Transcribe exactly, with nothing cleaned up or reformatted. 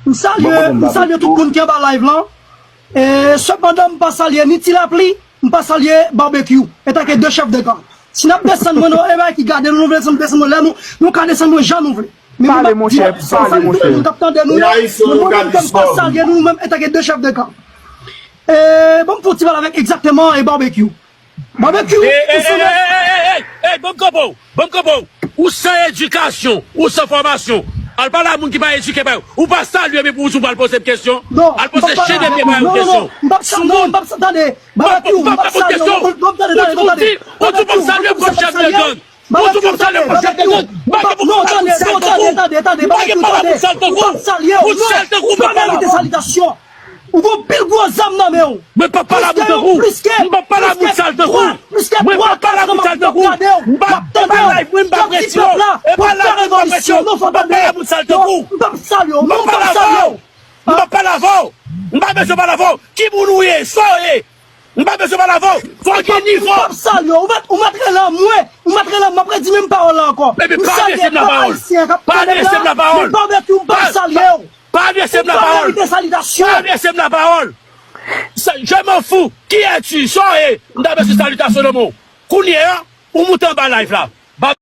M salye, m salye tout moun ki anba live lan. E, sepandan, m pa salye ni Ti Lapli, m pa salye Barbecue, antanke de chèf de gang. Si n ap desann mwen, non, e bagay ki gade nou, nou vle desann, desann mwen lè nou, nou ka desann mwen jan nou vle. Men Pale, mwen monchè, di sa, pale, monchè. Moun k ap tande nou yo, Ayisyen, nou, nou, nou, m pa salye nou menm antanke de chèf de gang. E, bon, m fè yon ti pale avèk egzakteman e Barbecue. Barbecue, Ey, ey, ou ey, sanble ey, ey, ey, ey, ey, ey, ban m kanpe w, ban m kanpe w. Ou san edikasyon, ou san fòmasyon. Al pale a moun ki pa edike, bay. Ou pa salye m epi ou di w pral poze m kesyon. Non, Al poze chen de pye bay ou kesyon. Non, non, non, m p ap sa-, non, m p ap sa-, tande. Barbecue, m p ap salye w, m p ap, tande, tande, tande. Ou di w p ap salye m kòm chèf de gang. Ou di w p ap salye m kòm chèf de gang. Barbecue, non, tande, non, tande, tande, tande, Barbecue, tande. M p ap salye w, non. Ou pa merite salitasyon. Ou gon pil gwo zam nan men w. Mwen p ap pale a moun tankou w. M p ap pale a moun sal tankou w. Mwen p ap pale a moun sal tankou w. M pa, e pa live mwen, m pa presye w. E pa live mwen, m pa presye w. M p ap pale a moun sal tankou w. M p ap salye w, non, m p ap salye w. M p ap pale avè w. M pa bezwen pale avè w. Ki moun ou ye? Sa w ye? M pa bezwen pale avè w. Fò w gen nivo. M p ap salye w. Ou mèt, ou mèt rele mwen. Ou mèt rele m, m ap redi menm pawòl la ankò. Epi pa adrese m lapawòl. Pa adrese m lapawòl. Men Barbecue, m p ap salye w. Pa adrese m lapawòl. Ou pa merite salitasyon. Pa adrese m lapawòl. Sa, je m'en fous. Qui es-tu? Sa w ye? M ta bezwen salitasyon nan men w. Kounye a, ou moute anba live la.